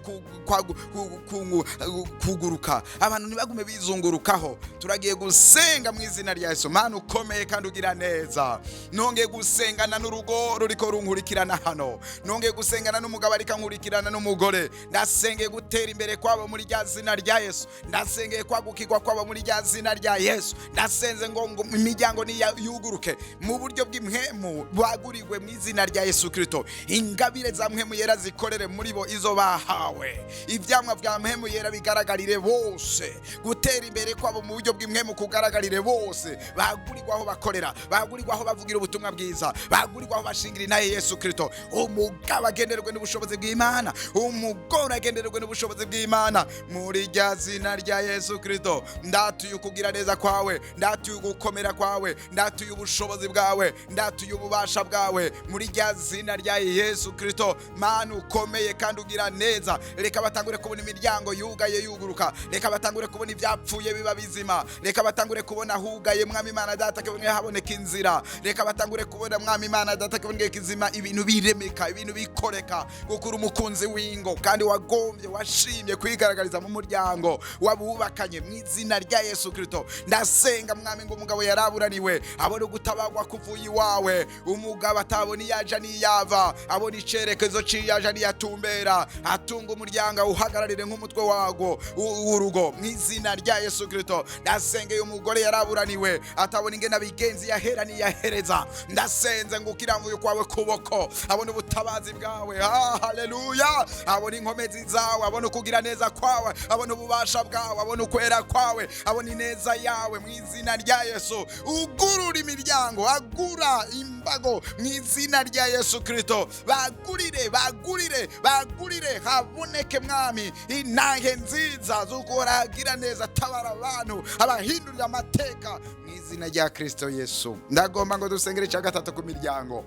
kuguruka, abantu ntibagume bizungurukaho. Turagiye gusenga mu izina rya Yesu. Mana ukomeye kandi ugira neza, nongeye gusengana n'urugo ruriko runkurikirana hano, nongeye gusengana n'umugabo ariko ankurikirana n'umugore. Ndasengeye gutera imbere kwabo muri rya zina rya Yesu. Ndasengeye kwagukirwa kwabo muri rya zina rya Yesu. Ndasenze ngo imiryango yuguruke mu buryo bw'impwemu, bagurirwe mu izina rya Yesu Kristo. Ingabire za Mpwemu Yera zikorere muri bo, izo bahawe, ivyamwa vya Mpwemu Yera bigaragarire bose, gutera imbere kwabo mu buryo bw'impwemu kugaragarire bose. Bagurirwa aho bakorera, bagurirwa aho bavugira ubutumwa bwiza, bagurirwa aho bashingira inahe Yesu Kristo. Umugabo agendererwe n'ubushobozi bw'Imana, umugore agendererwe n'ubushobozi bw'Imana, muri rya zina rya Yesu Kristo. Ndatuye ukugira neza kwawe, ndatuye ugukomera kwawe, ndatuye ubushobozi bwawe, ndatuye ububasha bwawe, muri rya zina rya Yesu Kristo. Mana ukomeye kandi ugira neza, reka batangure kubona imiryango yugaye yuguruka, reka batangure kubona ibyapfuye biba bizima, reka batangure kubona hugaye, Mwami Imana Data, kibone haboneka inzira, reka batangure kubona, Mwami Imana Data, kiboneka izima, ibintu biremeka, ibintu bikoreka, kuko uri umukunzi w'ingo kandi wagombye, washimye kwigaragariza mu muryango wabubakanye, mu izina rya Yesu Kristo. Ndasenga, Mwami, ngo umugabo yaraburaniwe abone gutabarwa kuvuye iwawe. Umugabo atabona iyaja n'iyava, abona icerekezo c'iyaja n'iyatumbera, atunga umuryango, awuhagararire nk'umutwe wago w'urugo, mu izina rya Yesu Kristo. Ndasengeye umugore yaraburaniwe, atabona ingene abigenzi yahera n'iyahereza. Ndasenze ngo ukiramvuye kwawe kuboko, abone ubutabazi bwawe. Haleluya! Abone inkomezi zawe, abone ukugira neza kwawe, abone ububasha bwawe, abone ukwera kwawe, abone ineza yawe, mu izina rya Yesu. Ugurura imiryango, agura imbago, mu izina rya Yesu Kristo. Bagurire, bagurire, bagurire, haboneke Mwami intange nziza z'uko neza, tabara abantu, abahindurira amateka mu izina rya Kristo Yesu. Ndagomba ngo dusengere icya gatatu ku miryango.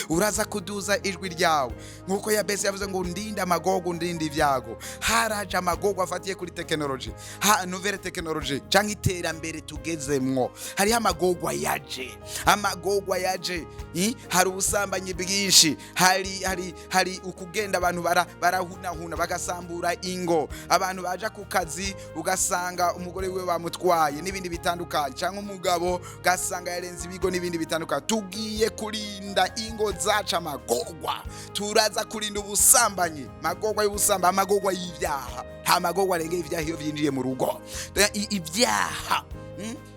Uraza kuduza ijwi ryawe nk'uko Yabesi yavuze ngo ndinde amagogo, ndinde ibyago. Haraje amagogo afatiye kuri tekinoloji, ha nouvelle technologie cyangwa iterambere tugezemwo. Hariho amagogwa yaje, amagogwa yaje. Hari ubusambanyi bwinshi, hari ukugenda abantu barahunahuna bagasambura ingo, abantu baja ku kazi ugasanga umugore wiwe bamutwaye n'ibindi bitandukanye, cyangwa umugabo ugasanga yarenze ibigo n'ibindi bitandukanye. Tugiye kurinda ingo zacu amagogwa, turaza kurinda ubusambanyi, magogwa y'ubusambanyi, amagogwa y'ibyaha. Nta magogwa arengeye ibyaha iyo byinjiye mu rugo. Ibyaha,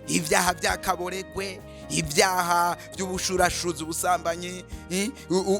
ibyaha by'akaboregwe, ibyaha by'ubushurashuzi, ubusambanyi,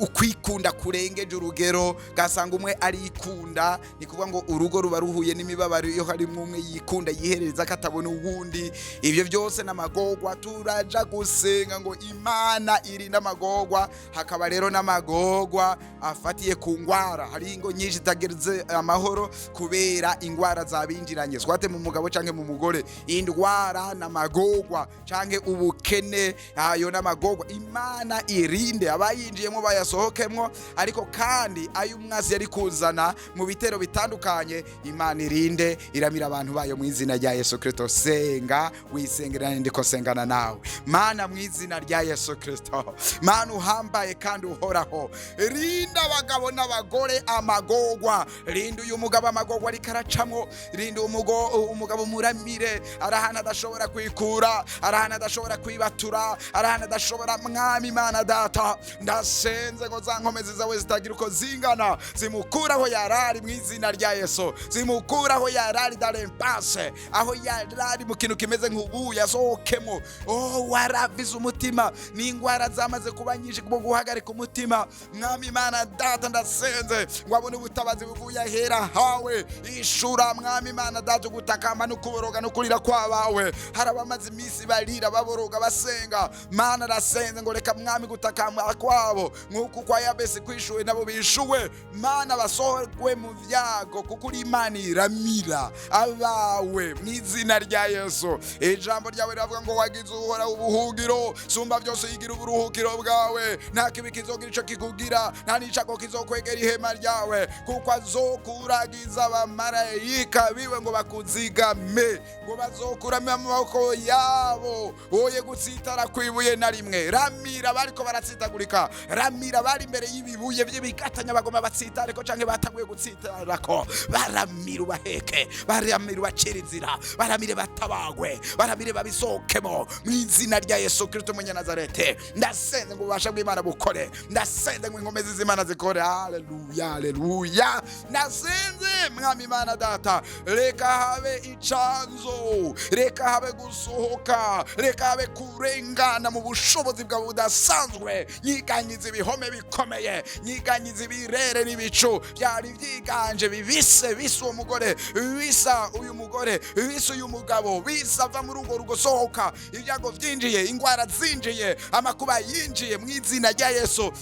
ukwikunda kurengeje urugero, gasanga umwe arikunda. Ni kuvuga ngo urugo ruba ruhuye n'imibabaro iyo harimo umwe yikunda, yihereza katabona uwundi. Ibyo byose n'amagogwa. Turaja gusenga ngo Imana irinde amagogwa. Hakaba rero n'amagogwa afatiye ku ngwara. Hari ingo nyinshi zitageze amahoro kubera ingwara zabinjiranye, swate mu mugabo canke mu mugore. Indwara n'amagogwa, canke ubukene, ayo n'amagogwa. Imana irinde abayinjiyemo bayasohokemwo, ariko kandi ayo umwasi yari kuzana mu bitero bitandukanye, Imana irinde, iramira abantu bayo mu izina rya Yesu Kristo. Senga wisengera, ndiko sengana nawe. Mana, mu izina rya Yesu Kristo, Mana uhambaye kandi uhoraho, rinda abagabo n'abagore amagogwa. Rinda uyu mugabo amagogwa ariko aracamwo, rinda umugabo umuramire, ari ahantu adashobora kwikura, ari ahantu adashobora kwibatura, ari ahantu adashobora. Mwami Imana Data, ndasenze ngo za nkomezi zawe zitagira uko zingana zimukuraho yarari mu izina rya Yesu, zimukuraho yarari dans l'impasse, aho yarari mu kintu kimeze nk'ubu yasohokemo. Oh, waravize umutima n'ingwara zamaze kuba nyinshi bwo guhagarika umutima. Mwami Imana Data, ndasenze ngo abone ubutabazi buvuye ahera hawe. Ishura, Mwami Imana Data, ugutakamba no kuboroga no kurira kwabawe. Hari abamaze iminsi barira, baboroga, basenga. Mana, ndasenze ngo reka, Mwami, gutakamba kwabo nk'uko kwa Yabesi kwishuwe, nabo bishuwe. Mana, basohorwe mu byago, kuko uri Imana iramira abawe mu izina rya Yesu. Ijambo ryawe riravuga ngo wagize Uhoraho ubuhungiro, sumba byose yigira uburuhukiro bwawe. Nta kibi kizogira ico kikugira, nta n'icago kizokwegera ihema ryawe, kuko azokuragiza abamarayika biwe ngo bakuzigame, ngo bazokurame amaboko yabo woye gutsitara kwibuye na rimwe. Ramira bariko baratsitagurika, ramira bari imbere y'ibibuye by'ibigatanya bagoma batsitareko canke batanguye gutsitarako. Baramira ubaheke, baramira ubacira inzira, baramire batabagwe, baramire babisohokemo mu izina rya Yesu Kristo Umunyanazarete. Ndasenze ngo ububasha bw'Imana bukore, ndasenze ngo inkomezi z'Imana zikore. Haleluya, haleluya. Ndasenze, Mwami Imana Data, reka habe icanzo, reka habe gusohoka, reka habe kurengana mu bushobozi bwawe budasanzwe. Nyiganyiza ibihome bikomeye, nyiganyiza ibirere n'ibicu byari byiganje bibise, bisa uwo mugore, bisa uyu mugore, bisa uyu mugabo, bisa va muri urwo rugo, sohoka. Ibyago byinjiye, ingwara zinjiye, amakuba yinjiye, mu izina rya Yesu.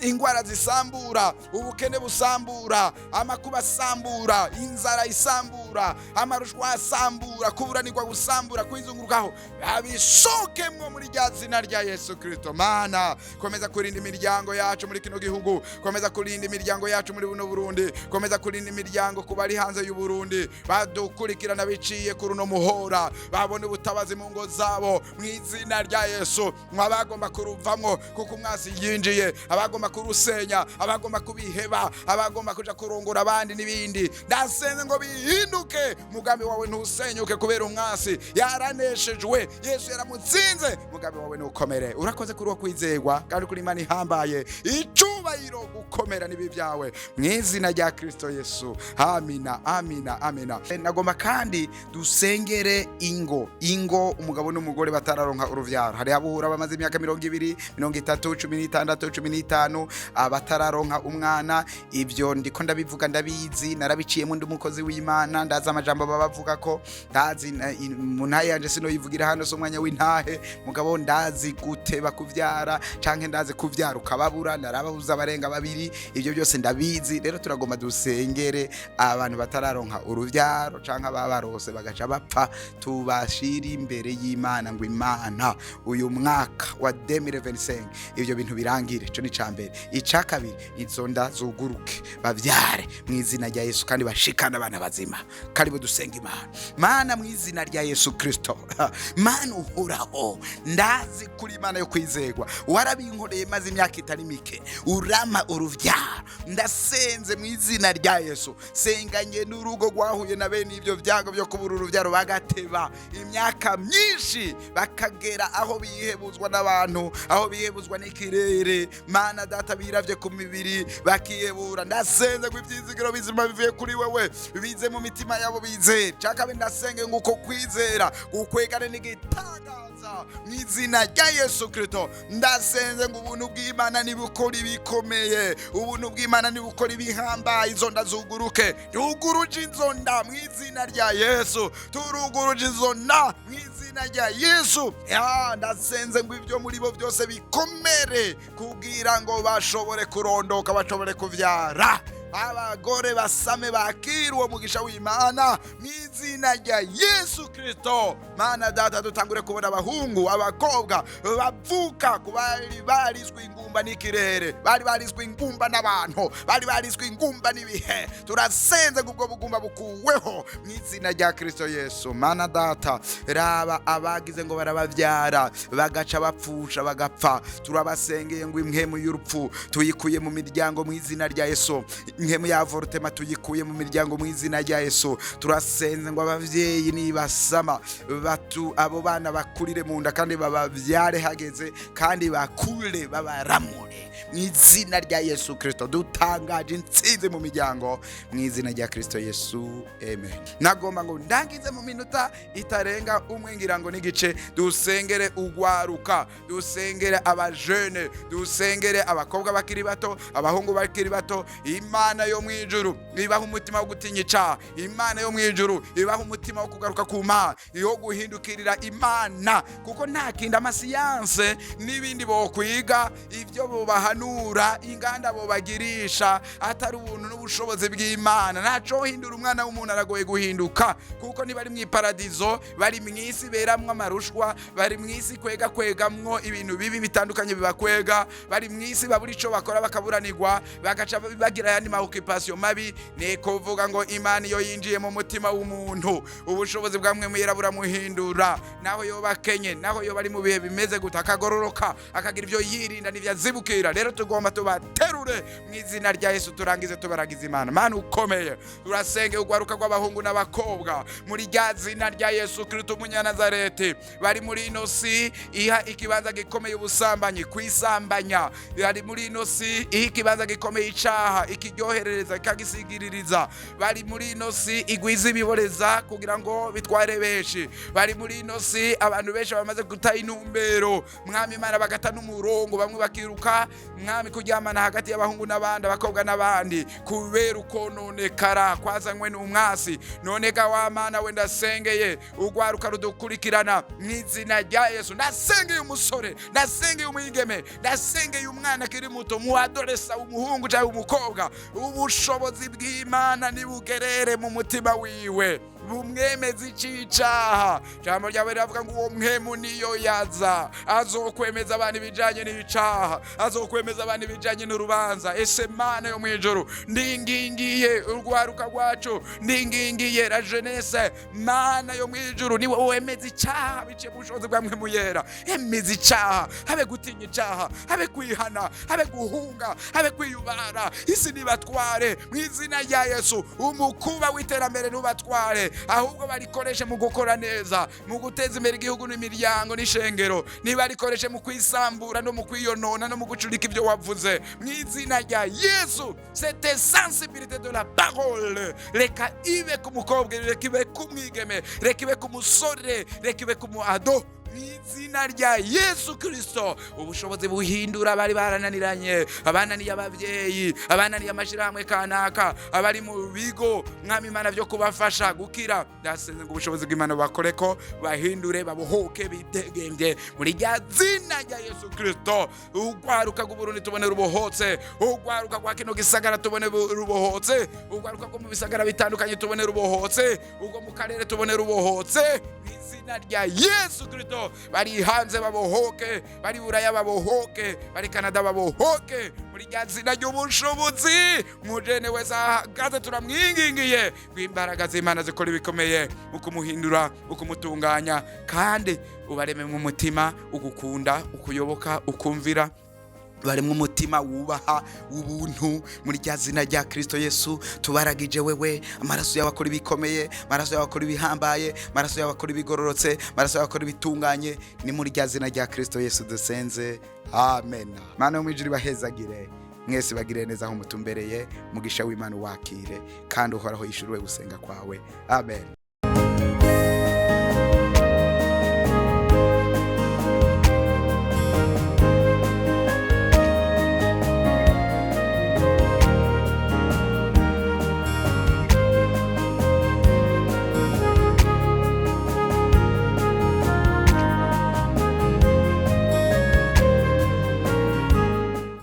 Ingwara zisambura, ubukene busambura, amakuba asambura, inzara isambura, amarushwa asambura, kuburanirwa gusambura, kwizungurukaho, abisokemwo muri rya zina rya Yesu Kristo. Mana, komeza kurinda imiryango yacu muri kino gihugu, komeza kurinda imiryango yacu muri buno Burundi, komeza kurinda imiryango ku bari hanze y'u Burundi badukurikirana biciye kuri uno muhora, babone ubutabazi mu ngo zabo mu izina rya Yesu. Mwabagomba kuruvamwo kuko umwasi yinjiye, abagomba kurusenya, abagomba kubiheba, abagomba kuja kurongora abandi n'ibindi, ndasenze ngo bihinduke. Mugambi wawe ntusenyuke kubera umwasi yaraneshejwe, Yesu yaramutsinze. Mugambi wawe ntukomere. Urakoze kuri uwo kwizerwa kandi kuri Imana ihambaye. Icubahiro, gukomera n'ibi byawe mu izina rya Kristo Yesu. Amina, amina, amina. Nagomba kandi dusengere ingo umugabo n'umugore batararonka uruvyaro. Hari abuhura bamaze imyaka 20, 30, 16, 15 abatararonka umwana. Ibyo ndiko ndabivuga ndabizi, narabiciyemo, ndi umukozi w'Imana, ndazi amajambo baba bavuga ko ndazi mu ntahe yanje sinoyivugira hano, si umwanya w'intahe. Mugabo ndazi guteba kuvyara canke ndazi kuvyara ukababura, narababuza. abarenga babiri. Ibyo byose ndabizi. Rero turagomba dusengere abantu batararonka uruvyaro canke ababarose bagaca bapfa, tubashira imbere y'Imana ngo Imana, uyu mwaka wa 2025 ibyo bintu birangire. Ico ni icambere. Ica kabiri, izo nda zuguruke, bavyare mu izina rya Yesu, kandi bashikane abana bazima. Karibu dusenga Imana. Mana, mu izina rya Yesu Kristo, Mana uhoraho, ndazi kuri Imana yo kwizegwa. Warabinkoreye maze imyaka itari mike, urama uruvyaro. Ndasenze mu izina rya Yesu, senganye n'urugo rwahuye na bene ibyo byago byo kubura uruvyaro, bagateba imyaka myinshi, bakagera aho bihebuzwa n'abantu, aho bihebuzwa n'ikirere. Mana Data, biravye ku mibiri bakihebura. Ndasenze ngo ivyizigiro bizima bivuye kuri wewe bize mu mitima yabo, bizere. Cakabe, ndasenge ngo uko kwizera gukwegane n'igitangaza mu izina rya Yesu Kristo. Ndasenze ngo ubuntu bw'Imana nibukora ibikomeye, ubuntu bw'Imana nibukora ibihambaye, izo nda zuguruke. Tuguruje izo nda mu izina rya Yesu, turuguruje izo nda mu izina rya Yesu. Ya, ndasenze ngo ibyo muri bo byose bikomere kugira ngo bashobore kurondoka, bashobore kuvyara, abagore basame, bakira uwo mugisha w'Imana mu izina rya Yesu Kristo. Mana Data, dutangure kubona abahungu, abakobwa bavuka ku bari barizwe ingumba n'ikirere, bari barizwe ingumba n'abantu, bari barizwe ingumba n'ibihe. Turasenze ngo ubwo bugumba bukuweho mu izina rya Kristo Yesu. Mana Data, raba abagize ngo barabavyara bagaca bapfusha, bagapfa. Turabasengeye ngo impwemu y'urupfu tuyikuye mu miryango mu izina rya Yesu. Impwemu ya avortement tuyikuye mu miryango mu izina rya Yesu. Turasenze ngo abavyeyi nibasama batu, abo bana bakurire mu nda kandi babavyare hageze, kandi bakure babaramure mu izina rya Yesu Kristo. Dutangaje intsinzi mu miryango mu izina rya Kristo Yesu, amen. Nagomba ngo ndangize mu minota itarenga umwe, ngira ngo n'igice. Dusengere ugwaruka, dusengere abajene, dusengere abakobwa bakiri bato, abahungu bakiri bato. Imana yo mu ijuru ibaha umutima wo gutinya icaha. Imana yo mu ijuru ibaha umutima wo kugaruka ku Mana, yo guhindukirira Imana, kuko nta kindi amasiyanse n'ibindi bokwiga, ibyo bobahanura, inganda bobagirisha, atari ubuntu n'ubushobozi bw'Imana. Ntaco hindura umwana w'umuntu, aragoye guhinduka, kuko ntibari mu iparadizo, bari mu isi beramwo amarushwa, bari mu isi kwega kwegamwo ibintu bibi bitandukanye bibakwega, bari mu isi babura ico bakora, bakaburanirwa, bagaca bagira ayandi ma occupation mabi. Ni kuvuga ngo Imana iyo yinjiye mu mutima w'umuntu, ubushobozi bwa Mpwemu Yera buramuhindura, naho yoba akenye, naho yoba ari mu bihe bimeze gute, akagororoka, akagira ibyo yirinda n'ibyo azibukira. Rero tugomba tubaterure mu izina rya Yesu, turangize tubaragiza Imana. Mana ukomeye, turasenge ugwaruka rw'abahungu n'abakobwa muri rya zina rya Yesu Kristo umunyanazareti, bari muri ino si iha ikibanza gikomeye ubusambanyi, kwisambanya, bari muri ino si iha ikibanza gikomeye icaha, ikiryoherereza, ikagisigiririza, bari muri ino si igwiza ibiboreza kugira ngo bitware benshi, bari muri ino si abantu benshi bamaze guta intumbero, Mwami Imana, bagata n'umurongo, bamwe bakiruka, Mwami, kuryamana hagati y'abahungu n'abandi, abakobwa n'abandi, kubera ukononekara kwazanywe n'umwasi. None ga wa Mana we, ndasengeye ugwaruka rudukurikirana mu izina rya Yesu. Ndasengeye umusore, ndasengeye umwigeme, ndasengeye umwana akiri muto, mu adolescent, umuhungu cyangwa umukobwa, ubushobozi bw'Imana nibugerere mu mutima wiwe, bumwemeza icicaha. Ijambo ryawe riravuga ngo uwo Mpwemu niyo yaza azokwemeza abantu ibijanye n'icaha, azokwemeza abantu ibijanye n'urubanza. Ese Mana yo mw'ijuru, ndingingiye urwaruka rwacu, ndingingiye la jeunesse. Mana yo mw'ijuru, niwe wemeza icaha biciye mu bushobozi bwa Mpwemu Yera. Emeza icaha, habe gutinya icaha, habe kwihana, habe guhunga, habe kwiyubara. Isi nibatware mu izina rya Yesu. Umukuba w'iterambere ntubatware, ahubwo barikoreshe mu gukora neza, mu guteza imbere igihugu n'imiryango n'ishengero. Nibarikoreshe mu kwisambura no mu kwiyonona no mu gucurika ibyo wavuze mu izina rya Yesu. Cette sensibilité de la parole reka ibe ku mukobwa, reka ibe ku mwigeme, reka ibe ku musore, reka ibe ku mu ado. Mw'izina rya Yesu Kristo, ubushobozi buhindura abari barananiranye, abananiye ababyeyi, abananiye amashyirahamwe kanaka, abari mu bigo, Mwami Imana, byo kubafasha gukira. Ndasenze ngo ubushobozi bw'Imana bakore ko bahindure, babohoke, bitegembye muri rya zina rya Yesu Kristo. Ugwaruka rw'Uburundi tubone rubohotse, ugwaruka rwa kino gisagara tubone rubohotse, ugwaruka rwo mu bisagara bitandukanye tubone rubohotse, ubwo mu karere tubone rubohotse mu izina rya Yesu Kristo. Bari hanze babohoke, bari Buraya babohoke, bari Canada babohoke muri rya zina ry'ubushobozi. Mujene wese ahagaze turamwingingiye ngo imbaraga z'Imana zikora ibikomeye mu kumuhindura, mu kumutunganya, kandi ubareme mu mutima ugukunda, ukuyoboka, ukumvira, baremwe umutima wubaha w'ubuntu muri rya zina rya Kristo Yesu. Tubaragije wewe, amaraso yawe akora ibikomeye, amaraso yawe akora ibihambaye, amaraso yawe akora ibigororotse, amaraso yawe akora ibitunganye. Ni muri rya zina rya Kristo Yesu dusenze, amen. Mana yo mu ijuru ibahezagire mwese, bagire neza aho mutumbereye. Mugisha w'Imana wakire, kandi Uhoraho yishuriwe gusenga kwawe. Amen.